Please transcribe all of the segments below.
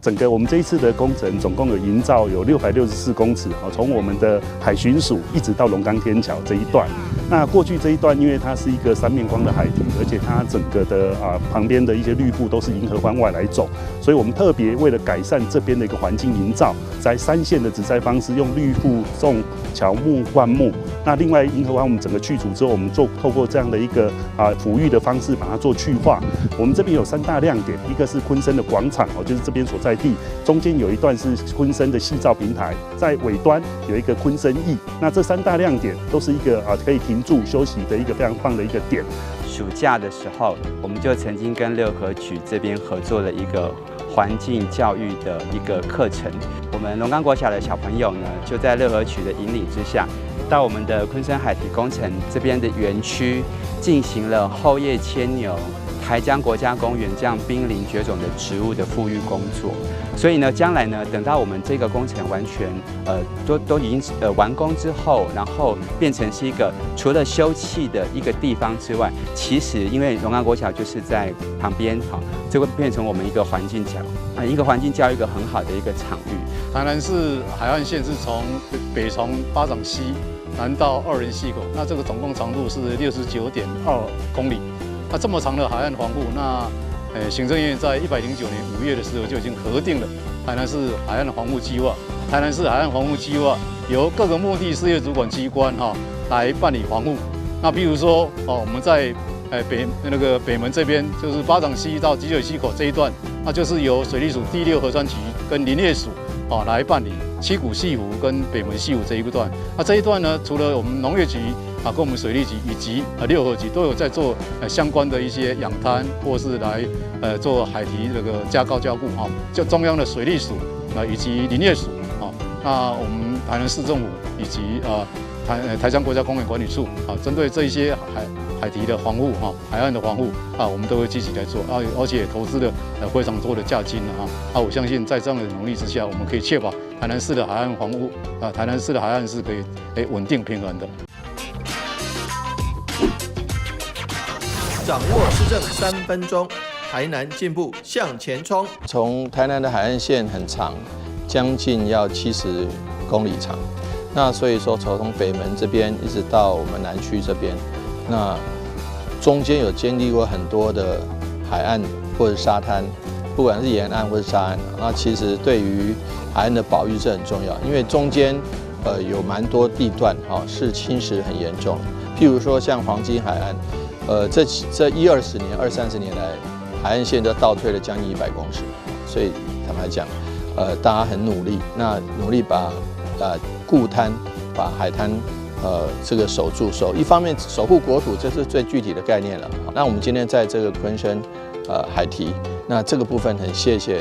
整個我們這一次的工程總共有營造有664公尺，啊，從我們的海巡署一直到龍岡天橋這一段。那過去這一段，因為它是一個三面光的海堤，而且它整個的旁邊的一些綠布都是銀合歡外來種，所以我們特別為了改善這邊的一個環境營造，在三線的植栽方式，用綠布種喬木、灌木。那另外銀合歡我們整個去除之後，我們做透過這樣的一個撫育的方式，把它做去化。我們這邊有三大亮點，一個是鯤鯓的廣場哦，就是這邊所在地，中間有一段是鯤鯓的夕照平台，在尾端有一個鯤鯓驛。那這三大亮點都是一個可以停住休息的一個非常棒的一個點。暑假的時候，我們就曾經跟六合局這邊合作了一個環境教育的一個課程。我們龍岡國小的小朋友呢，就在六合局的引領之下，到我們的鯤鯓海堤工程這邊的園區，進行了厚葉牽牛、台江國家公園這樣瀕臨絕種的植物的復育工作。所以呢，將來呢，等到我們這個工程完全都已經完工之後，然後變成是一個除了休憩的一個地方之外，其實因為龍岡國小就是在旁邊，好，這會變成我們一個環境教一個環境教育一個很好的一個場域。台南市海岸線是從北從八掌溪南到二仁溪口，那這個總共長度是69.2公里。那這麼長的海岸防護，那行政院在109年5月的時候就已經核定了台南市海岸防護計劃。台南市海岸防護計劃由各個目的事業主管機關來辦理防護。那譬如說哦，我們在北門這邊，就是八掌溪到集水溪口這一段，那就是由水利署第六河川局跟林業署來辦理七股潟湖跟北門潟湖這一段。那這一段呢，除了我們農業局跟我們水利局以及六合局都有在做相關的一些養灘，或是來做海堤這個加高加固哈。就中央的水利署以及林業署啊，那我們台南市政府以及台江國家公園管理處啊，針對這一些海堤的防護哈，海岸的防護啊，我們都會積極來做啊，而且投資了非常多的價金啊。啊，我相信在這樣的努力之下，我們可以確保台南市的海岸防護啊，台南市的海岸是可以穩定平衡的。掌握市政3分鐘，台南進步向前衝。從台南的海岸線很長，將近要70公里長。那所以說，從北門這邊一直到我們南區這邊，那中間有經歷過很多的海岸或者沙灘，不管是沿岸或者沙岸，那其實對於海岸的保育是很重要，因為中間有蠻多地段是侵蝕很嚴重，譬如說像黃金海岸。這一二十年、二三十年來，海岸線都倒退了將近100公尺，所以坦白講，大家很努力，那努力把固灘、把海灘這個守住，一方面守護國土，這是最具體的概念了。那我們今天在這個鯤鯓海堤，那這個部分很謝謝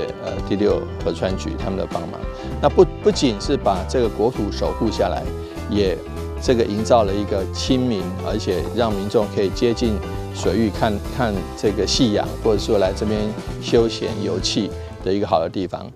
第六河川局他們的幫忙。那不僅是把這個國土守護下來，也這個營造了一個親民，而且讓民眾可以接近水域看看這個夕陽，或者說來這邊休閒遊憩的一個好的地方。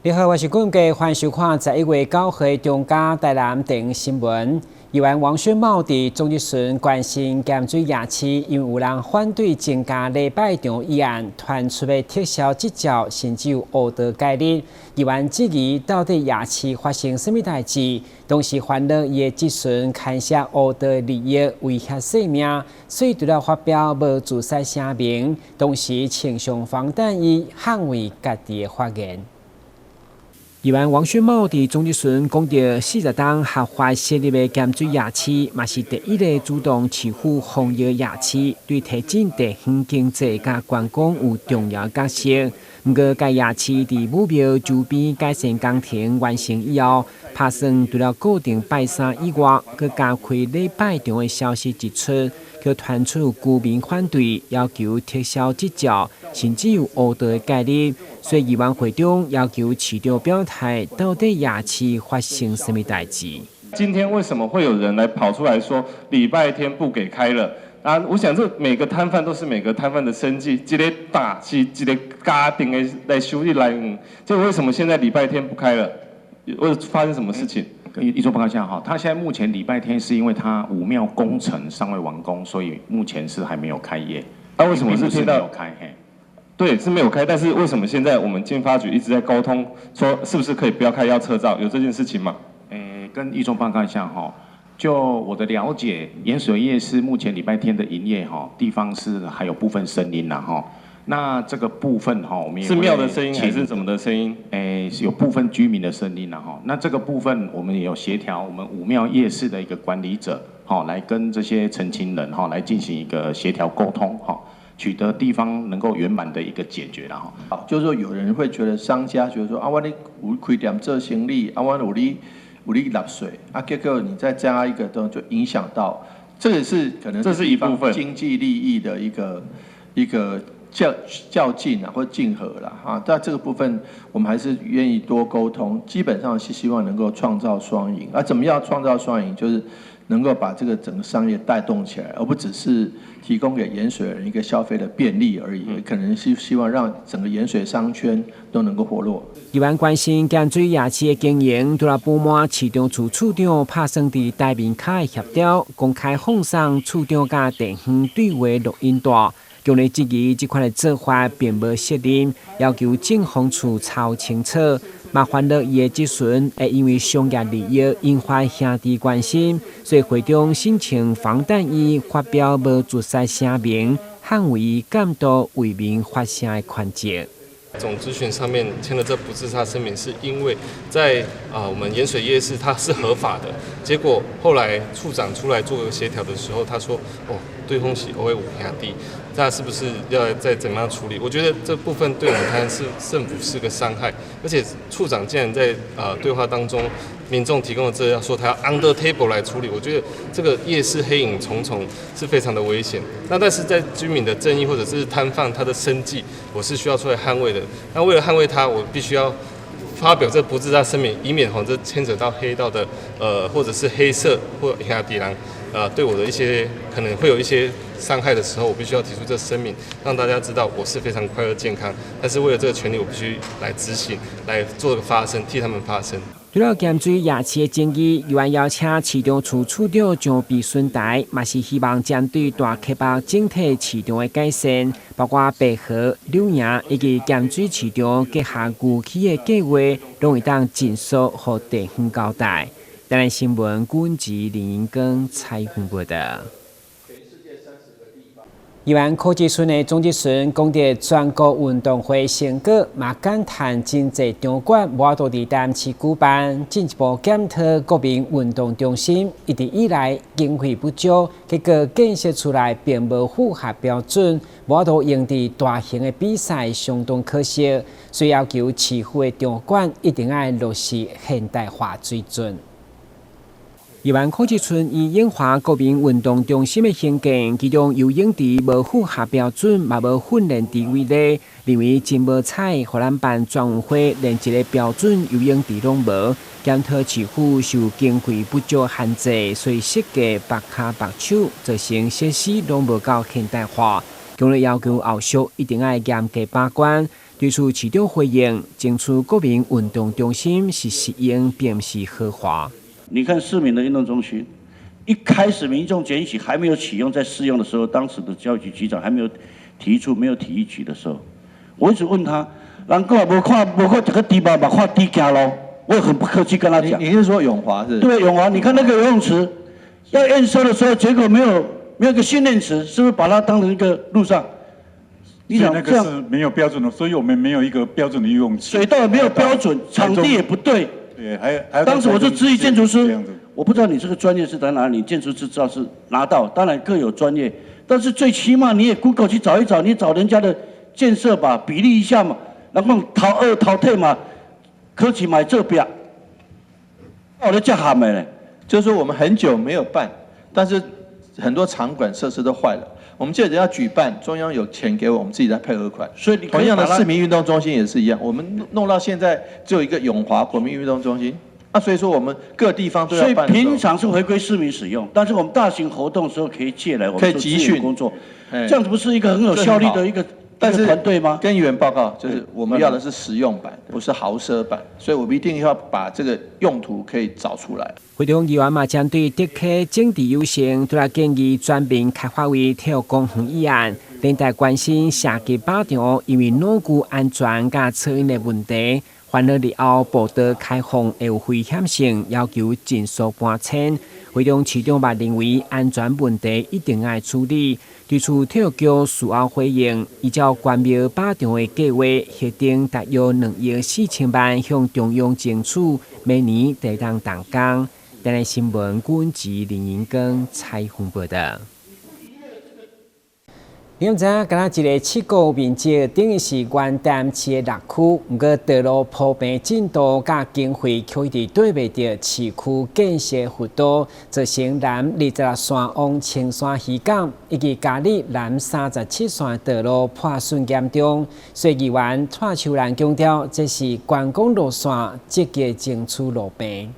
你好，我是顧家，歡迎收看11月9號中嘉台南電新聞。議員王宣茂佇總質詢關心鹹水夜市，因為有人反對增加禮拜場議案，傳出欲撤銷執照，甚至有烏道解日。議員質疑到底夜市發生啥物代誌，同時煩惱伊的質詢牽涉烏道利益，威脅性命，所以除了發表無自殺聲明，同時穿上防彈衣捍衛家己的發言。議員王宣茂佇總質詢講著40冬合法設立的鹹水夜市，嘛是第一个主動市府防疫夜市，對提振地方經濟佮觀光有重要角色。毋過，該夜市佇武廟周邊改善工程完成以後，拍算除了固定拜三以外，閣加開禮拜場的消息一出，卻傳出居民反對，要求撤銷執照，甚至有烏道的介入。所以議員會中要求市長表態，到底夜市發生啥物代誌？今天為什麼會有人來跑出來說禮拜天不給開了？啊，我想這每個攤販都是每個攤販的生計，一个擔是一个家庭的來收入來源。這為什麼現在禮拜天不開了？為發生什麼事情？一做報告一下哈，他現在目前禮拜天是因為他武廟工程尚未完工，所以目前是還沒有開業。那為什麼是聽到沒有開？嘿，對，是沒有開，但是為什麼現在我們經發局一直在溝通，說是不是可以不要開，要撤照，有這件事情嗎？跟議中報告一下哈，就我的了解，鹽水夜市目前禮拜天的營業哈，地方是還有部分聲音啦哈。那這個部分哈，我們也是廟的聲音還是什麼的聲音？是有部分居民的聲音啦哈。那這個部分我們也有協調，我們武廟夜市的一個管理者哈，來跟這些陳情人哈來進行一個協調溝通哈，取得地方能夠圓滿的一個解決啦哈。好，就是說有人會覺得商家覺得說啊，我咧有開店做生意，啊，我有咧有咧納稅，啊，結果你再加一個東西，就影響到，這個是可能這是一部分經濟利益的一個較勁啊，或競合啦，哈，但這個部分我們還是願意多溝通，基本上是希望能夠創造雙贏。啊，怎麼樣創造雙贏？就是能夠把這個整個商業帶動起來，而不只是提供給鹽水人一個消費的便利而已，可能是希望讓整個鹽水商圈都能夠活絡。議員關心鹹水夜市的經營，除了不滿市場處處長拍算佇台面跤的協調，公開放送處長佮地方對話錄音帶。強烈質疑這款的做法並無責任，要求政風處查清楚。嘛煩惱伊的質詢會因為商業利益引發兄弟關心，所以會中申請防彈衣發表無自殺聲明，捍衛監督為民發聲的權責。總諮詢上面簽了這不自殺聲明，是因為在我們鹽水夜市它是合法的，結果後來處長出來做個協調的時候，他說：哦，對方是歐五兄弟，那是不是要再怎麼樣處理？我覺得這部分對我們台南市政府是個傷害，而且處長竟然在對話當中，民眾提供的資料說他要 under table 來處理，我覺得這個夜市黑影重重是非常的危險。那但是在居民的正義或者是攤販他的生計，我是需要出來捍衛的。那為了捍衛他，我必須要發表這不自殺聲明，以免吼這牽扯到黑道的或者是黑色或兄弟人對我的一些可能會有一些傷害的時候，我必須要提出這聲明，讓大家知道我是非常快樂健康。但是為了這個權利，我必須來執行，來做個發聲，替他們發聲。除了鹹水夜市的爭議，議員邀請市場處處長張必順台，嘛是希望針對大溪北整體市場的改善，包括白河、柳營以及鹹水市場結合牛區的計劃，攏會當盡速予地方交代。台南新聞，郭文吉、林英庚採訪報道。議員柯志順的總質詢講著全國運動會成果，嘛感嘆真濟場館無法度佇台南市舉辦，進一步檢討國民運動中心一直以來經費不足，結果建設出來並無符合標準，無法度用佇大型的比賽，相當可惜。所以要求市府的場館一定愛落實現代化水準。議員柯志春以永華國民運動中心的興建，其中游泳池無符合標準，嘛無訓練池為例，認為真無彩，予咱辦全運會連一个標準游泳池攏無。檢討市府受經費不足限制，所以設計縛跤縛手，造成設施攏無夠現代化。強烈要求後續一定愛嚴格把關。對此市長回應，爭取國民運動中心是實用，並毋是豪華。你看市民的運動中心，一開始民眾檢舉還沒有啟用，在試用的時候，當時的教育局局長還沒有提出，沒有體育局的時候，我一直問他，人講無看無看這個豬肉，嘛看豬行路，我也很不客氣跟他講。你是說永華是？對，永華，你看那個游泳池，要驗收的時候，結果沒有個訓練池，是不是把它當成一個路上？你想那个是没有标准的，所以我们没有一个标准的游泳池。水道也没有标准，场地也不对。对，還當時我是質疑建築師，我不知道你這個專業是在哪裡，建築師知道是拿到，當然各有專業，但是最起碼你也 Google 去找一找，你找人家的建設吧，比例一下嘛，然後頭二頭退嘛，科技買這邊，我的這喊的咧，就是說我們很久沒有辦，但是很多場館設施都壞了。我們現在要舉辦，中央有錢給我們自己在配合款。所以你同樣的市民運動中心也是一樣，我們弄到現在只有一個永華國民運動中心。那所以說我們各地方都要辦。所以平常是回歸市民使用，但是我們大型活動的時候可以借來我們可以集訓工作，這樣子不是一個很有效率的一個但是團隊嗎？跟議員報告，就是我們要的是實用版，不是豪奢版，所以我們一定要把這個用途可以找出來。會中議員嘛，針對竹溪整治優先，除了建議全面開發為體育公園議案，連帶關心社區靶場因為農具安全佮噪音的問題，煩惱日後步道開放會有危險性，要求盡速搬遷。會中市長嘛認為安全問題一定愛處理，對此體育局事後回應，依照關廟靶場的計劃，核定大約2億4千萬向中央爭取，明年就當動工。台南新聞郭吉林銀光採訪報道。你敢知影？敢若一个七股面積等於是原台南市的六區，毋過道路鋪平進度佮經費卻一直對袂著市區建設幅度，造成南26線往青山漁港以及嘉里南37線道路破損嚴重。所以議員蔡秋蘭強調，這是觀光路線積極爭取路平。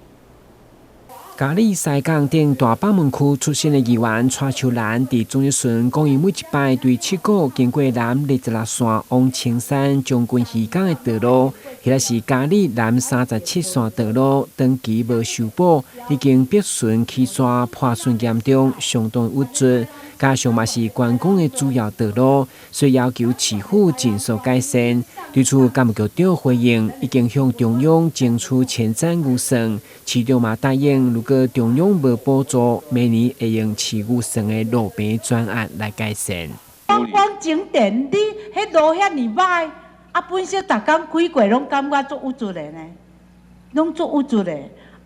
嘉里西港鎮大北門區出身的議員蔡秋蘭，佇總質詢講，伊每一擺對七股經過南26線往青山將軍漁港的道路，或者是嘉里南37線道路，長期無修補，已經必損起沙破損嚴重，相當鬱卒。加上嘛是觀光的主要道路，所以要求市府盡速改善。對此，幹部局長回應，已經向中央爭取前瞻預算，市長嘛答應，如果中央無補助，明年會用市預算的路平專案來改善。觀光景點，你彼路遐爾䆀，啊，本身逐工開過攏感覺足鬱卒的呢，攏足鬱卒的。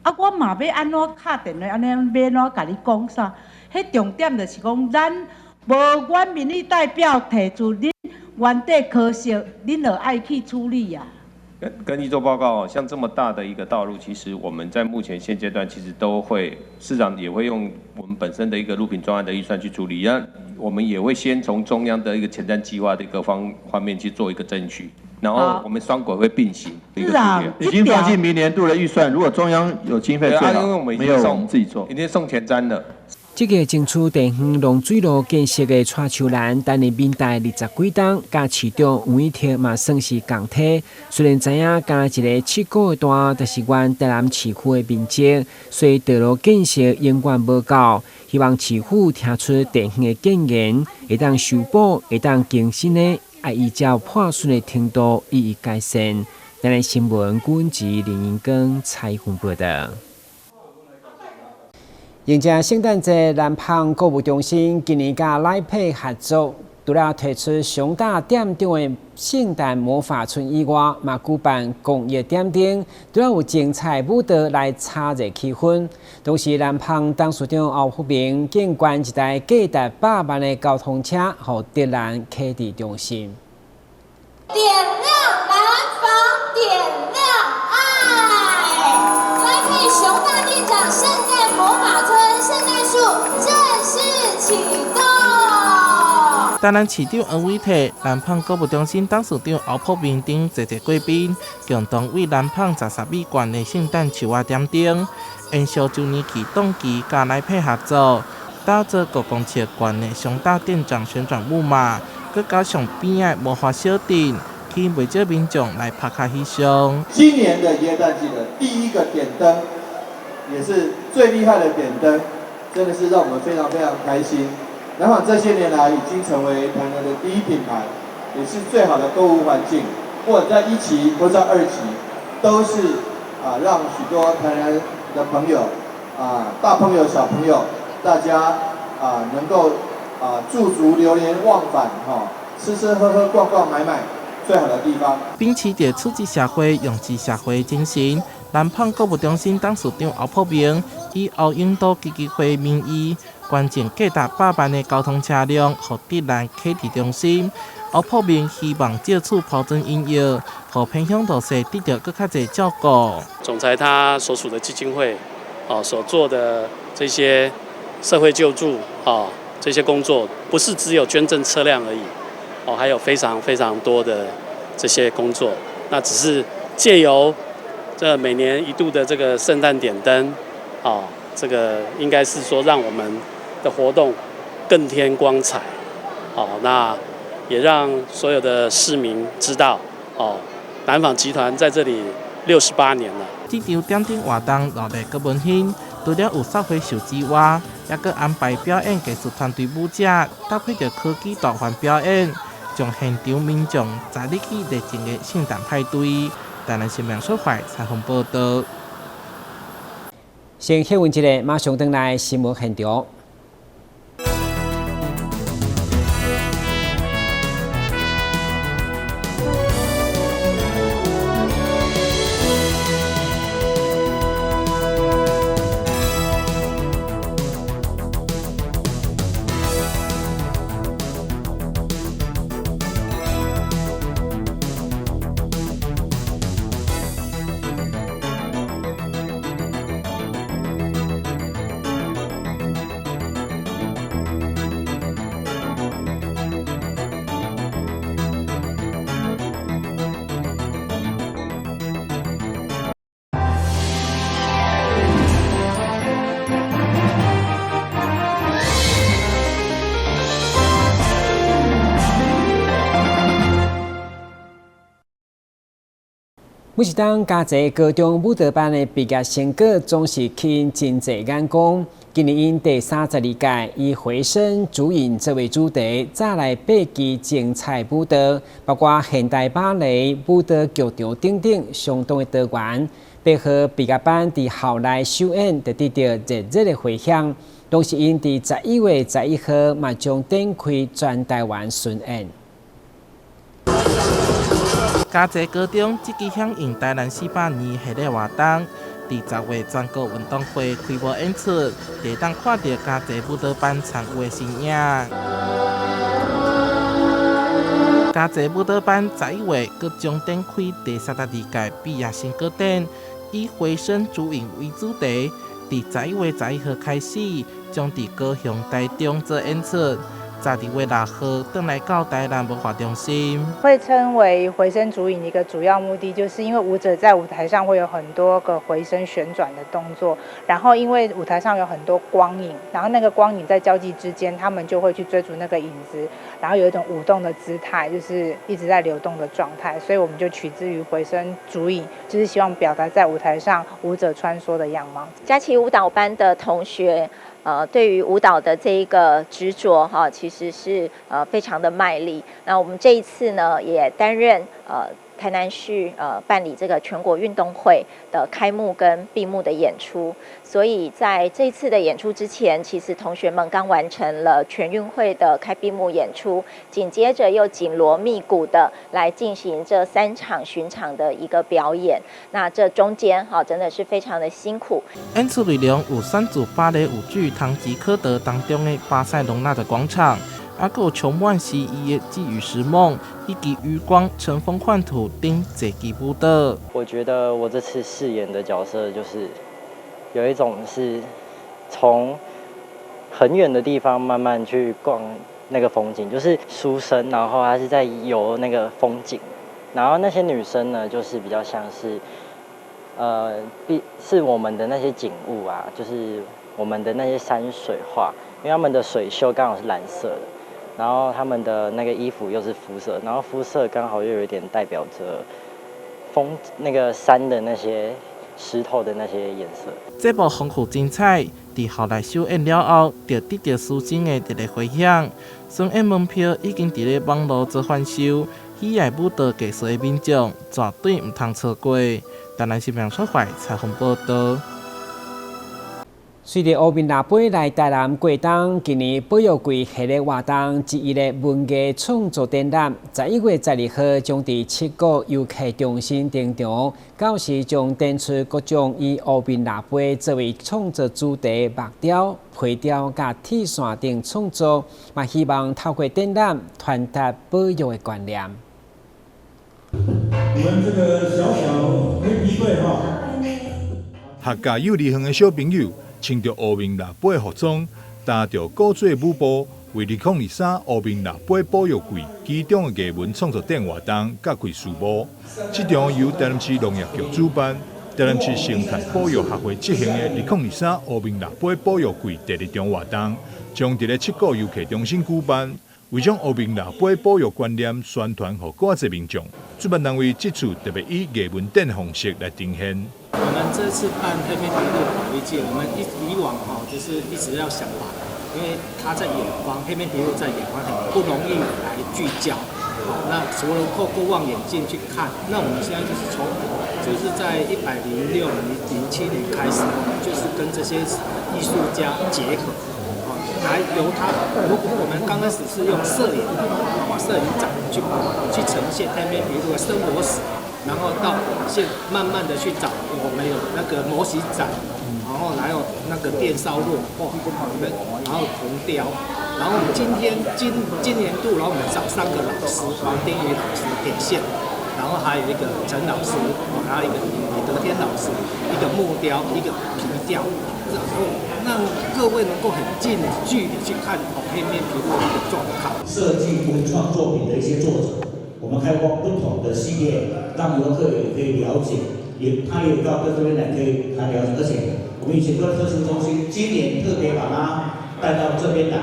啊，我嘛欲按怎敲電話，按呢欲按怎共你講啥？彼重點就是講，咱無阮民意代表提出，恁原底科室，恁就愛去處理啊。跟你做報告，像這麼大的一個道路，其實我們在目前現階段，其實都會市長也會用我們本身的一個路平專案的預算去處理。那我們也會先從中央的一個前瞻計劃的一個方面去做一個爭取，然後我們雙軌會並行。市長已經放進明年度的預算，如果中央有經費，最好。因為我們沒有，我們自己做，已經送前瞻了。這個爭取地方農水路建設的蔡秋蘭，擔任民代20幾冬，佮市長黃偉哲嘛算是仝梯。雖然知影敢若一个七股的大，就是阮台南市區的面積，所以道路建設永遠無夠。希望市府聽出地方的建言，會當修補，會當更新的，愛依照破損的程度予以改善。台南新聞郭吉林英光採訪報道。迎接聖誕節，南蜂購物中心今年佮禮配合作，除了推出熊大店長的聖誕魔法村以外，嘛舉辦公益點燈，除了有精彩舞蹈來炒熱氣氛。同時，南蜂董事長歐福明敬捐一台價值100萬的交通車，予竹南啟智中心。點亮南蜂，點亮愛，來配熊大店長聖誕魔法村聖誕樹正式啟動。台南市長黃偉哲、南蜂購物中心董事長歐普明等濟濟貴賓，共同為南蜂十三米懸的聖誕樹仔點燈，延續周年啟動期，佮來配合作，打造5公尺懸的熊大店長旋轉木馬，閣加上邊仔魔法小鎮，吸引袂少民眾來拍卡翕相。今年的耶誕季的第一個點燈，也是最厲害的點燈，真的是讓我們非常非常開心。南紡這些年來已經成為台南的第一品牌，也是最好的購物環境。不管在一期或在二期，都是啊，讓許多台南的朋友啊，大朋友小朋友，大家啊能夠啊駐足流連忘返哈，吃吃喝喝、逛逛買買最好的地方。秉持著出資社會、用資社會精神，南舫購物中心董事長歐柏明以歐永多基金會名義捐贈價值百萬的交通車輛，予竹南啟智中心。歐柏明希望藉此拋磚引玉，予偏鄉弱勢得著閣較濟照顧。總裁他所屬的基金會，哦，所做的這些社會救助，哦，這些工作，不是只有捐贈車輛而已，哦，還有非常非常多的這些工作。那只是借由這每年一度的這個聖誕點燈，哦，這個應該是說讓我們的活動更添光彩，哦，那也讓所有的市民知道，哦，南紡集團在這裡68年了。這場點燈活動熱鬧閣溫馨，除了有掃花秀之外，猶閣安排表演藝術團隊舞者搭配著科技大環表演，將現場民眾載入去熱情的聖誕派對。台南新聞出發採訪報導。先歇問一下，馬上轉來新聞現場。每一冬嘉澤高中舞蹈班的畢業成果總是吸引真濟眼光。今年𪜶第32屆以回聲燭影作為主題，再來八支精彩舞蹈，包括現代芭蕾、舞蹈劇場等等，相當的多元。八號畢業班佇校內首演，就得到熱熱的迴響。同時，𪜶佇11月11號嘛將展開全台灣巡演。嘉澤高中積極響應台南400年系列活動，佇10月全國運動會開幕演出，會當看著嘉澤舞蹈班參與的身影。嘉澤舞蹈班11月閣將展開第32屆畢業成果展，以回聲燭影為主題，佇11月11號開始，將佇高雄、台中做演出。12月6號，轉來到台南文化中心。會稱為回聲燭影一個主要目的，就是因為舞者在舞台上會有很多個回聲旋轉的動作，然後因為舞台上有很多光影，然後那個光影在交際之間，他們就會去追逐那個影子，然後有一種舞動的姿態，就是一直在流動的狀態，所以我們就取自於回聲燭影，就是希望表達在舞台上舞者穿梭的樣貌。佳琪舞蹈班的同學。對於舞蹈的這一個執著哈，其實是非常的賣力。那我們這一次呢，也擔任台南市辦理這個全國運動會的開幕跟閉幕的演出，所以在這次的演出之前，其實同學們剛完成了全運會的開閉幕演出，緊接着又緊鑼密鼓的來進行這3場巡場的一個表演。那這中間哈，真的是非常的辛苦。演出內容有選自芭蕾舞劇《唐吉訶德》當中的巴塞隆納的廣場。啊，閣有充滿詩意的《寄予時夢》，以及餘光、乘風換土等濟支舞蹈。我覺得我這次飾演的角色就是有一種是從很遠的地方慢慢去逛那個風景，就是書生，然後他是在遊那個風景，然後那些女生呢，就是比較像是，是我們的那些景物啊，就是我們的那些山水畫，因為他們的水袖剛好是藍色的。然後他們的那個衣服又是膚色，然後膚色剛好又有點代表着風那個山的那些石頭的那些顏色。這部豐富精彩，佇校內首演了後，就得到師生的熱烈迴響。巡演門票已經佇咧網路做販售，喜愛舞蹈藝術的民眾絕對毋通錯過。台南新聞出發採訪報導。隨著烏面蜊杯來台南過冬，今年保育季系列活動之一的文藝創作展覽，11月12號將佇七股遊客中心登場。到時將展出各種以烏面蜊杯作為創作主題木雕、皮雕佮鐵線等創作，嘛希望透過展覽傳達保育的觀念。我們這個小小黑皮隊哈，客家幼兒園的小朋友穿著烏面蜊杯服裝，踏著古錐舞步，為2023烏面蜊杯保育季其中的藝文創作展活動揭開序幕。這場由台南市農業局主辦、台南市生態保育學會執行的2023烏面蜊杯保育季第二場活動，將佇咧七股遊客中心舉辦，為將烏面蜊杯保育觀念宣傳予閣較濟民眾。主辦單位這次特別以藝文展方式來呈現。我們這次辦黑面琵鷺保育季，我們以往哈就是一直要想把，因為它在遠方，黑面琵鷺在遠方很不容易來聚焦。好，那除了透過望遠鏡去看，那我們現在就是從，就是在106年、07年開始，我們就是跟這些藝術家結合，來由他。如果我們剛開始是用攝影，把攝影展去呈現黑面琵鷺的生活史。然後到現慢慢的去找，我們有那個模型展，然後還有那個電燒落畫，然後銅雕，然後我們今天今年度，然後我們找三個老師，王丁宇老師點線，然後還有一個陳老師，還有一個李德天老師，一個木雕，一個皮雕，然後讓各位能夠很近距離去看黑面琵鷺的一個狀況。設計文創作品的一些作者。我們開發不同的系列，讓遊客也可以了解，也他也到這邊來可以來了解。而且我們以前都在特殊中心，今年特別把它帶到這邊來，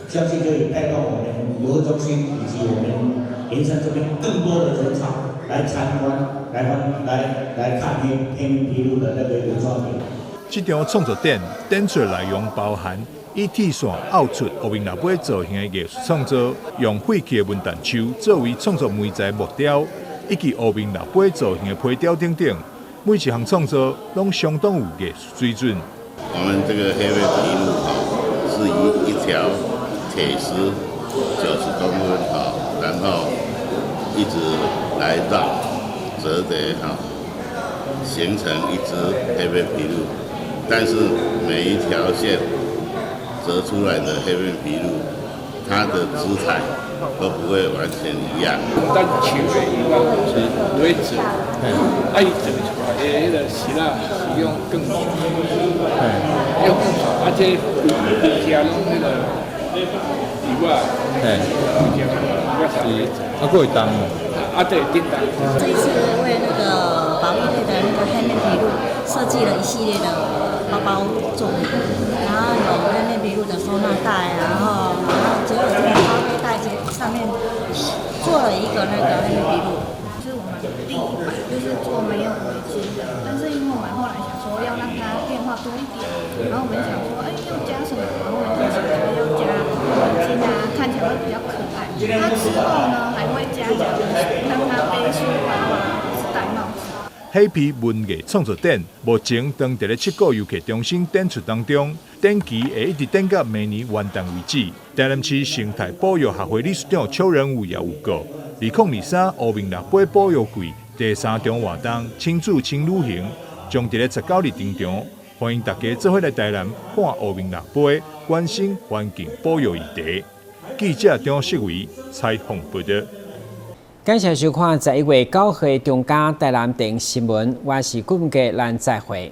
相信可以帶動我們遊客中心以及我們圓山這邊更多的人潮來參觀、來觀、來來看黑面琵鷺的那個文創品。這場創作展展出內容包含以鐵線拗出烏面蜊杯造型的藝術創作，用廢棄的文旦樹作為創作媒材木雕，以及烏面蜊杯造型的皮雕等等，每一項創作攏相當有藝術水準。我們這個黑面琵鷺哈，是以一條鐵絲90公分哈，然後一直來繞折疊哈，形成一隻黑面琵鷺。但是每一條線折出來的黑面琵鷺，它的姿態都不會完全一樣。咱樹的以外是來折，啊，伊折出來的彼個絲仔是用鋼線，用鋼線，啊，這規只攏彼個魚仔，規只魚仔是，啊，閣會動哦。啊，對，叮當。這一次為那個保育類的那個黑面琵鷺設計了一系列的包包作品，然後有黑面琵鷺的收納袋，然後結果這個咖啡袋上面做了一個那個黑面琵鷺。是我們第一版，就是做沒有圍巾的，但是因為我們後來想說要讓它變化多一點，然後我們想說，哎，要加什麼？然後我們就想說要加圍巾啊，看起來會比較可愛。它之後呢，還會加講讓它背書包啊，或是戴帽子。黑皮文藝創作展目前正佇咧七股遊客中心展出當中，展期會一直展到明年元旦為止。台南市生態保育學會理事長邱仁武也有講，2023烏面蜊杯保育季第三場活動親子輕旅行，將佇咧19日登場，歡迎大家做伙來台南看烏面蜊杯，關心環境保育議題。記者張世偉採訪報道。感謝收看11月9號中嘉台南電新聞，我是顧文傑，咱再會。